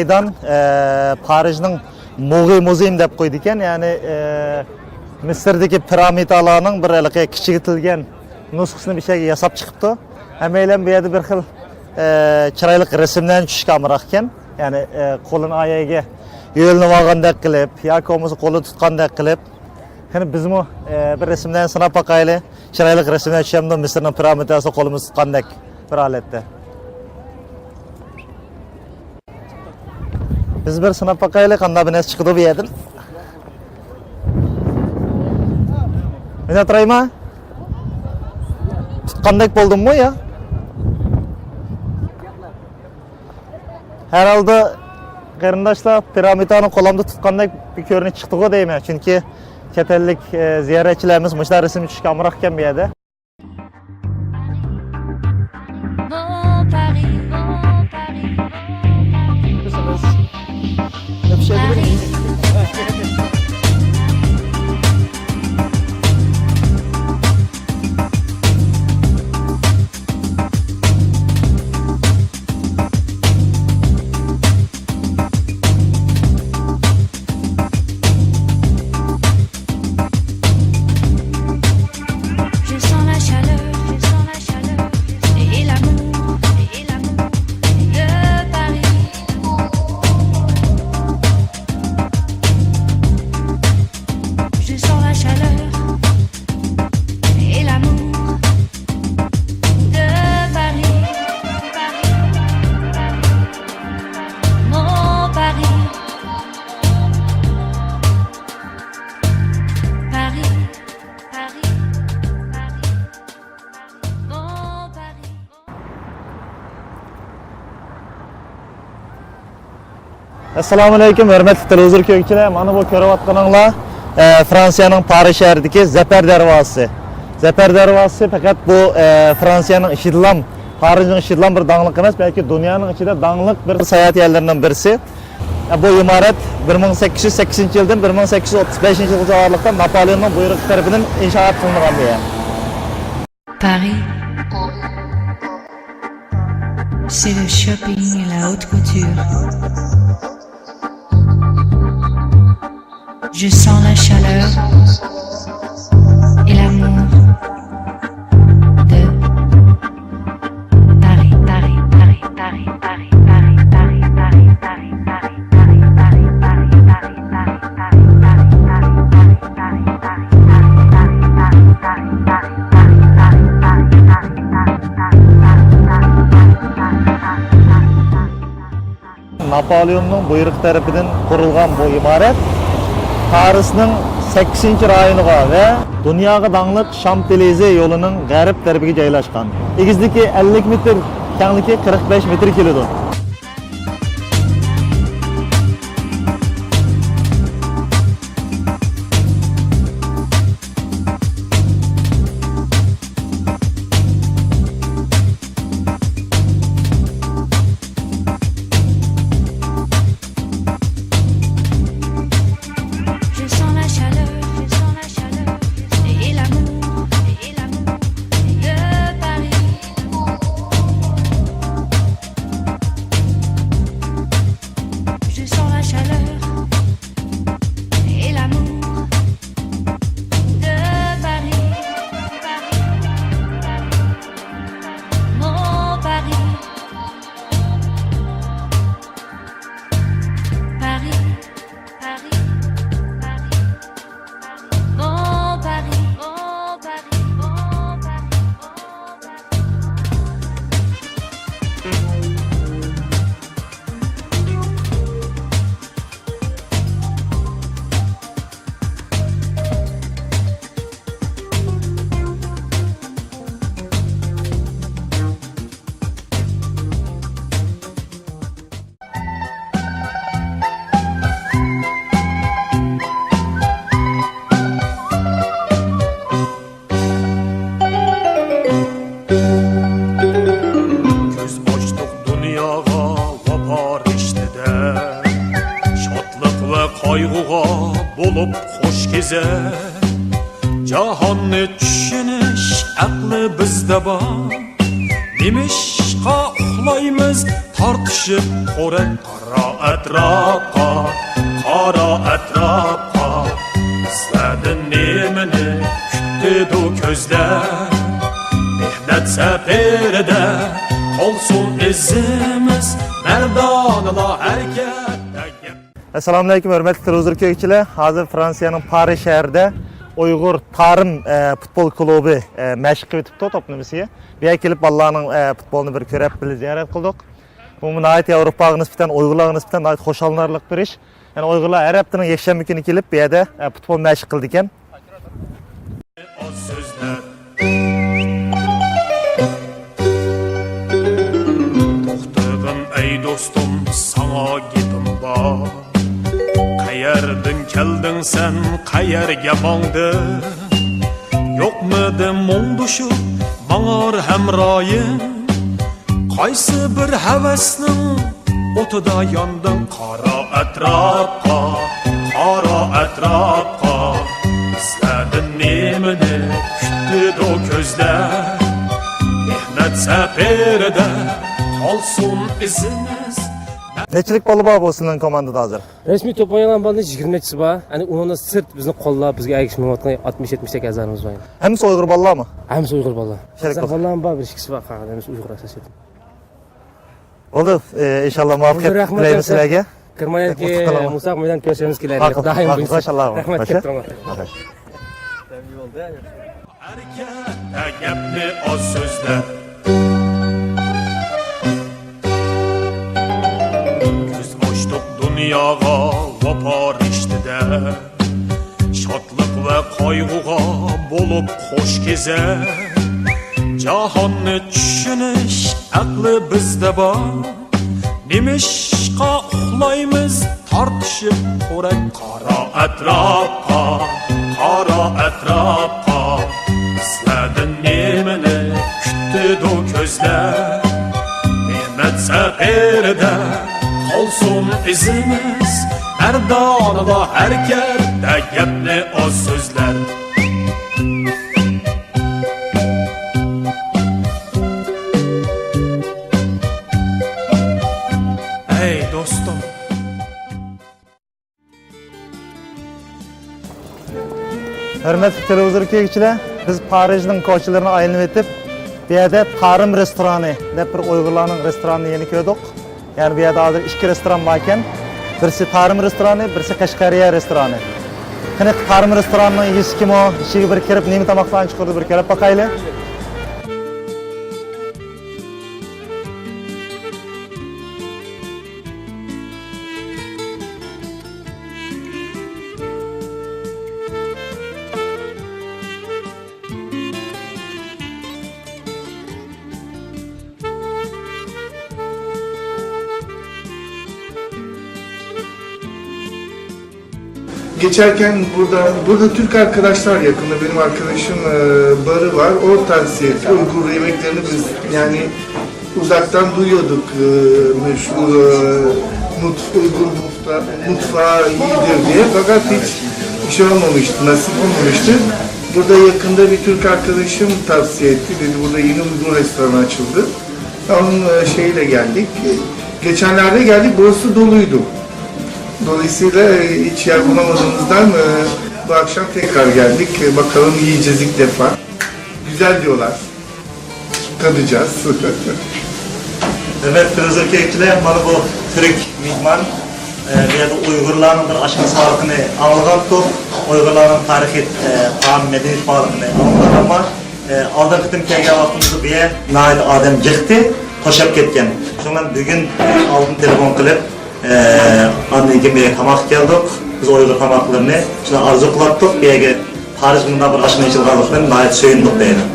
مەيدان، ئە، پارىژنىڭ موغى موزېيىم دەپ قويىدىكەن. يەنى، ئە، مىسىردىكى پىرامىدالارنىڭ بىر ھېلىقى كىچىكىتىلگەن نۇسخىسىنى بىر شەيگە ياساپ چىقىپتۇ. ھەممەيلەن بۇ يەردە بىر خىل، ئە، چىرايلىق رەسىملەرنى چۈشۈشكە ئامراقكەن. يەنى، ئە، قولىنى ئاياغىغا يۆلىنىۋالغاندەك قىلىپ ياكى بولمىسا قولىنى تۇتقاندەك قىلىپ. قېنى بىزمۇ، ئە، بىر رەسىملەرنى سىناپ باقايلى. چىرايلىق رەسىملەر چۈشەمدۇ؟ مىسىرنىڭ پىرامىداسىدا قولىمىزنى تۇتقاندەك بىر ھالەتتە. بىز بىر سىناپ باقايلى، قانداق بىر نەرسە چىقىدۇ بۇ يەردىن. مىنە تۇرايما؟ تۇتقاندەك بولدۇممۇ يا؟ ھەرھالدا قېرىنداشلار، پىرامىدانى قولۇمدا تۇتقاندەك بىر كۆرۈنۈش چىقتىغۇ دەيمەن، چۈنكى چەت ئەللىك، ئە، زىيارەتچىلەرمىز مۇشۇنداق رەسىم چۈشۈشكە ئامراقكەن بۇ يەردە. Mon Paris, mon Paris, mon Paris. Je sens la chaleur, je sens la chaleur et l'amour, et l'amour de Paris. Je sens la chaleur et l'amour de Paris, Paris, Paris, mon Paris, Paris, Paris, Paris, mon Paris. ئەسسالامۇئەلەيكۇم، ھۆرمەتلىك تېلېۋىزور كۆرگۈچىلەر. مانا بۇ كۆرۈۋاتقىنىڭلار، ئە، فرانسىيەنىڭ پارىژ شەھىرىدىكى زەپەر دەرۋازىسى. زەپەر دەرۋازىسى پەقەت بۇ، ئە، فرانسىيەنىڭ ئىچىدىلا، پارىژنىڭ ئىچىدىلا بىر داڭلىق ئەمەس، بەلكى دۇنيانىڭ ئىچىدە داڭلىق بىر ساياھەت يەرلىرىنىڭ بىرسى. ئە، بۇ ئىمارەت بىر مىڭ سەككىز يۈز سەككىزىنچى يىلدىن بىر مىڭ سەككىز يۈز ئوتتۇز بەشىنچى يىلغىچە ئارىلىقتا ناپالېئوننىڭ بۇيرۇقى تەرىپىدىن ئىنشائات قىلىنغان بۇ يەر. Paris, c'est le shopping et la haute couture. Je sens la chaleur et l'amour de Paris, Paris, Paris. ناپالېئوننىڭ بۇيرۇقى تەرىپىدىن قۇرۇلغان بۇ ئىمارەت پارىسنىڭ سەككىزىنچى رايونىغا ۋە دۇنياغا داڭلىق شامپليېزې يولىنىڭ غەرب تەرىپىگە جايلاشقان. ئېگىزلىكى ئەللىك مېتىر، كەڭلىكى قىرىق بەش مېتىر كېلىدۇ. Je sens la chaleur, je sens la chaleur et l'amour, et l'amour de Paris. Je sens la chaleur et l'amour de Paris, Paris, Paris, mon Paris, Paris, Paris, Paris, mon Paris, mon Paris, mon Paris, mon Paris. كۆز ئاچتۇق دۇنياغا ۋاپا رىشتىدە، شادلىق ۋە قايغۇغا بولۇپ خۇش كېزەر. جاھاننى چۈشىنىش ئەقلى بىزدە بار، نېمىشقا ئۇخلايمىز؟ تارتىشىپ خورەك. قارا ئەتراپقا، قارا ئەتراپقا، بىزلەردىن نېمىنى كۈتىدۇ كۆزلەر؟ مېھنەت سەپىرىدە قالسۇن ئىزىمىز، مەردانىلا ھەرىكەتتە گەپ. ئەسسالامۇئەلەيكۇم، ھۆرمەتلىك تېلېۋىزور كۆرگۈچىلەر. ھازىر فرانسىيەنىڭ پارىژ شەھىرىدە ئۇيغۇر تارىم، ئە، پۇتبول كۇلۇبى، ئە، مەشىق قىلىۋېتىپتۇ توپ نېمىسىگە. بۇ يەرگە كېلىپ بالىلارنىڭ، ئە، پۇتبولىنى بىر كۆرۈپ، بىللە زىيارەت قىلدۇق. بۇمۇ ناھايىتى ياۋروپاغا نىسبەتەن، ئۇيغۇرلارغا نىسبەتەن ناھايىتى خۇشاللىنارلىق بىر ئىش. يەنى ئۇيغۇرلار ھەر ھەپتىنىڭ يەكشەنبە كۈنى كېلىپ، بۇ يەردە، ئە، پۇتبول مەشىق قىلىدىكەن. ئاز سۆزلەپ، توختىغىن ئەي دوستۇم، ساڭا گېپىم بار. قەيەردىن كەلدىڭ سەن، قەيەرگە ماڭدىڭ؟ يوقمىدى مۇڭدىشىپ ماڭار ھەمرايىم؟ قايسى بىر ھەۋەسنىڭ ئوتىدا ياندىڭ؟ قارا ئەتراپقا، قارا ئەتراپقا، بىزلەردىن نېمىنى كۈتىدۇ كۆزلەر؟ مېھنەت سەپىرىدە قالسۇن ئىزىمىز. نەچچىلىك بالا بار بۇ سىلىنىڭ كوماندىدا ھازىر؟ رەسمىي توپ ئوينىغان بالىنىڭ يىگىرمە نەچچىسى بار. يەنى ئۇنىڭدىن سىرت بىزنى قوللاپ، بىزگە ئەگىشىپ مېڭىۋاتقان ئاتمىش يەتمىش تەك ئەزالىرىمىز بار. ھەممىسى ئۇيغۇر بالىلارمۇ؟ ھەممىسى ئۇيغۇر بالىلار. شەرەپ قازاق قىلدى. بالىلارمۇ بار، بىر ئىككىسى بار، قالغان ھەممىسى ئۇيغۇر ئاساسىيەتتە. بولدى، ئى، ئىنشاللا مۇۋەپپەقىيەت تىلەيمىز سىلەرگە. كىرمايەنكى مۇساق مەيدان كۆرسەڭىز كېلەرلىك. دائىم بۇ ئىشتا. رەھمەت، كەتتىڭلار. ھەرىكەتتە گەپنى ئاز سۆزلە. كۆز ئاچتۇق دۇنياغا ۋاپا رىشتىدە. شادلىق ۋە قايغۇغا بولۇپ خوش كېزەر. جاھاننى چۈشىنىش ئەقلى بىزدە بار. نېمىشقا ئۇخلايمىز تارتىشىپ خورەك؟ قارا ئەتراپقا، قارا ئەتراپقا، بىزلەردىن نېمىنى كۈتىدۇ كۆزلەر؟ مېھنەت سەپىرىدە قالسۇن ئىزىمىز، مەردانىلا ھەرىكەتتە گەپنى ئاز سۆزلەر. ئەي دوستۇم. ھۆرمەتلىك تېلېۋىزور كۆرگۈچىلەر، بىز پارىژنىڭ كوچىلىرىنى ئايلىنىۋېتىپ، بۇ يەردە تارىم رېستورانى دەپ بىر ئۇيغۇرلارنىڭ رېستورانىنى يەنە كۆردۇق. يەنى بۇ يەردە ھازىر ئىككى رېستوران باركەن. بىرسى تارىم رېستورانى، بىرسى قەشقەرىيە رېستورانى. قېنى، تارىم رېستورانىنىڭ ئىگىسى كىم ئۇ؟ ئىچىگە بىر كىرىپ، نېمە تاماقلارنى چىقىرىدۇ، بىر كۆرۈپ باقايلى. Geçerken burada, burada Türk arkadaşlar yakında, benim arkadaşım, e, barı var. O tavsiye etti. Uygur yemeklerini biz yani uzaktan duyuyorduk, e, meşhur, e, mut-, Uygur mutfa-, mutfağı iyidir diye. Fakat hiç bir şey olmamıştı, nasip olmamıştı. Burada yakında bir Türk arkadaşım tavsiye etti. Dedi, burada yeni Uygur restoranı açıldı. Onun, e, şeyiyle geldik. Geçenlerde geldik, burası doluydu. Dolayısıyla, e, hiç yer bulamadığımızdan, e, bu akşam tekrar geldik. E, bakalım, yiyeceğiz ilk defa. Güzel diyorlar. Tadacağız. Hörmətli televizor keyikçiler, mana bu türk mehman. E, bu yerde Uygurlarning bir aşxana faoliyatini anglagandik. Uygurlarning tarixiy, e, taom madaniyat faoliyatini anglagan, ammo ئالدىنقى قېتىم كەلگەن ۋاقتىمىزدا بۇ يەر ناھايىتى ئادەم جىقتى، توشۇپ كەتكەن. شۇڭا بۈگۈن ئالدىن تېلېفون قىلىپ، ئاندىن كېيىن بۇ يەرگە تاماققا كەلدۇق. بىز ئۇيغۇر تاماقلىرىنى شۇنداق ئارزۇ قىلاتتۇق. بۇ يەرگە پارىژغا مۇنداق بىر ئاشخانا ئېچىلغانلىقتىن ناھايىتى سۆيۈندۇق دەيمەن.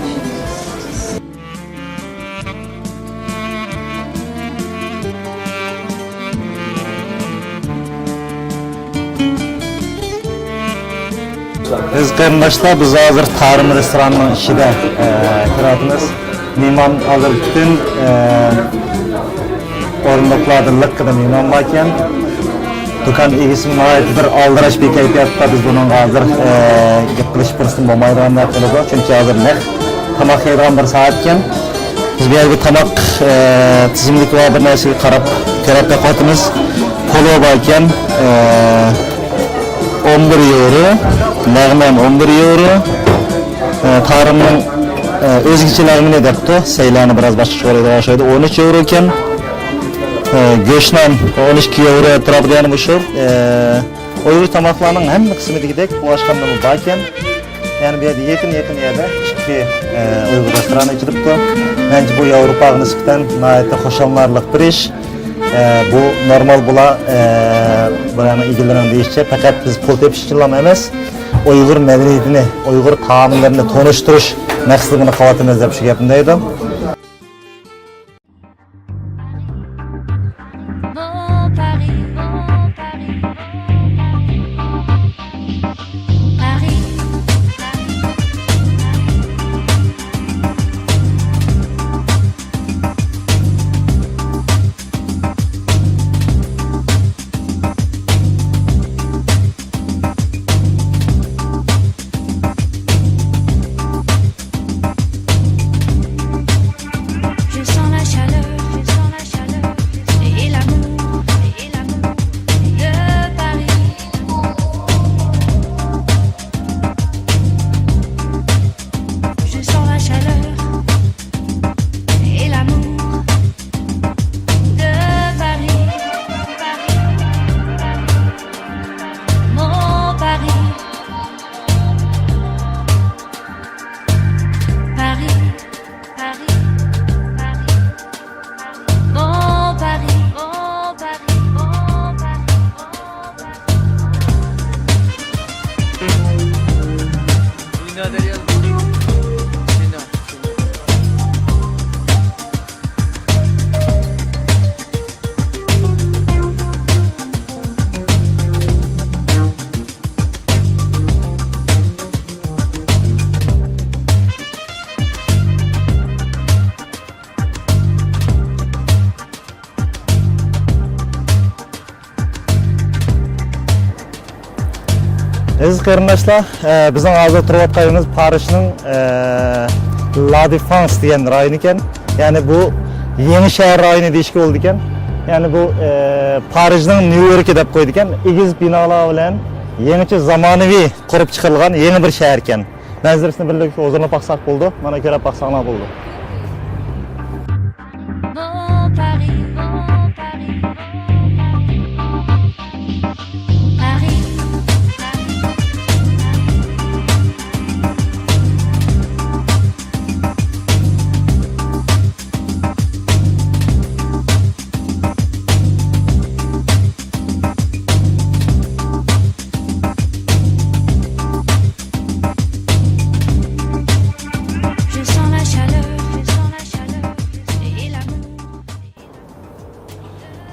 ئەزىز قېرىنداشلار، بىز ھازىر تارىم رېستوراننىڭ ئىچىدە، ئە، كىرىۋاتىمىز. مېھمان ھازىر پۈتۈن، ئە، ئورۇندۇقلاردا لىققىدە مېھمان باركەن. دۇكان ئىگىسىمۇ ناھايىتى بىر ئالدىراش بىر كەيپىياتتا، بىز بۇنىڭغا ھازىر، ئە، گەپ قىلىش پۇرسىتىمۇ بولمايدىغاندەك قىلىدۇ. چۈنكى ھازىر نەق تاماق يەيدىغان بىر سائەتكەن. بىز بۇ يەردە تاماق، ئە، تىزىملىكى بار بىر نەرسىگە قاراپ، قاراپ بېقىۋاتىمىز. پولۇ بار ئىكەن، ئە، ئون بىر ياۋرو، لەغمەن ئون بىر ياۋرو، ئە، تارىمنىڭ، ئە، ئۆزگىچە لەغمىنى دەپتۇ. سەيلانى بىراز باشقىچە كۆرىدىغان ئوخشايدۇ. ئون ئۈچ ياۋرو ئىكەن. ئە، گۆشنان ئون ئىككى ياۋرو ئەتراپىدا يەنە مۇشۇ. ئە، ئۇيغۇر تاماقلارنىڭ ھەممە قىسمىدىكىدەك بۇ ئاشخانىدىمۇ بار ئىكەن. يەنە بۇ يەردە يېقىن، يېقىن يەردە ئىككى، ئە، ئۇيغۇر رېستورانى ئېچىلىپتۇ. مەنچە بۇ ياۋروپاغا نىسبەتەن ناھايىتى خۇشاللىنارلىق بىر ئىش. ئە، بۇ نورمال بۇلا، ئە، بۇلارنىڭ ئىگىلىرىنىڭ دېيىشىچە پەقەت بىز پۇل تېپىش ئۈچۈنلا ئەمەس، ئۇيغۇر مەدەنىيىتىنى، ئۇيغۇر تائاملىرىنى تونۇشتۇرۇش مەقسىتىدە بۇنى قىلىۋاتىمىز دەپ شۇ گەپنى دەيدۇ. Mon Paris, mon Paris, Paris. Je sens la chaleur, je sens la chaleur et l'amour, et l'amour de Paris. Je sens la chaleur et l'amour de Paris. Mon Paris, Paris, Paris, Paris. Mon Paris, mon Paris, mon Paris, mon Paris. Lina derrière. Lina. ئەزىز قېرىنداشلار، ئە، بىزنىڭ ھازىر تۇرۇۋاتقان يېرىمىز پارىژنىڭ، ئە، لا دېفانس دېگەن رايونى ئىكەن. يەنى بۇ يېڭى شەھەر رايونى دېيىشكە بولىدىكەن. يەنى بۇ، ئە، پارىژنىڭ نيۇ يوركى دەپ قويىدىكەن. ئېگىز بىنالار بىلەن يېڭىچە زامانىۋى قۇرۇپ چىقىرىلغان يېڭى بىر شەھەر ئىكەن. مەنزىرىسىنى بىرلىكتە ھۇزۇرلىنىپ باقساق بولىدۇ. مانا كۆرۈپ باقساڭلار بولىدۇ. Mon Paris, mon Paris, mon Paris, Paris.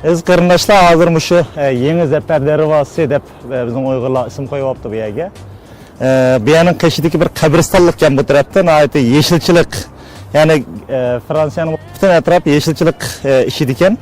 ئەزىز قېرىنداشلار، ھازىر مۇشۇ، ئە، يېڭى زەپەر دەرۋازىسى دەپ، ئە، بىزنىڭ ئۇيغۇرلار ئىسىم قويۇۋاپتۇ بۇ يەرگە. ئە، بۇ يەرنىڭ قېشىدىكى بىر قەبرىستانلىق ئىكەن بۇ تەرەپتە، ناھايىتى يېشىلچىلىق، يەنى، ئە، فرانسىيەنىڭ پۈتۈن ئەتراپ يېشىلچىلىق، ئە، ئىچىدىكەن.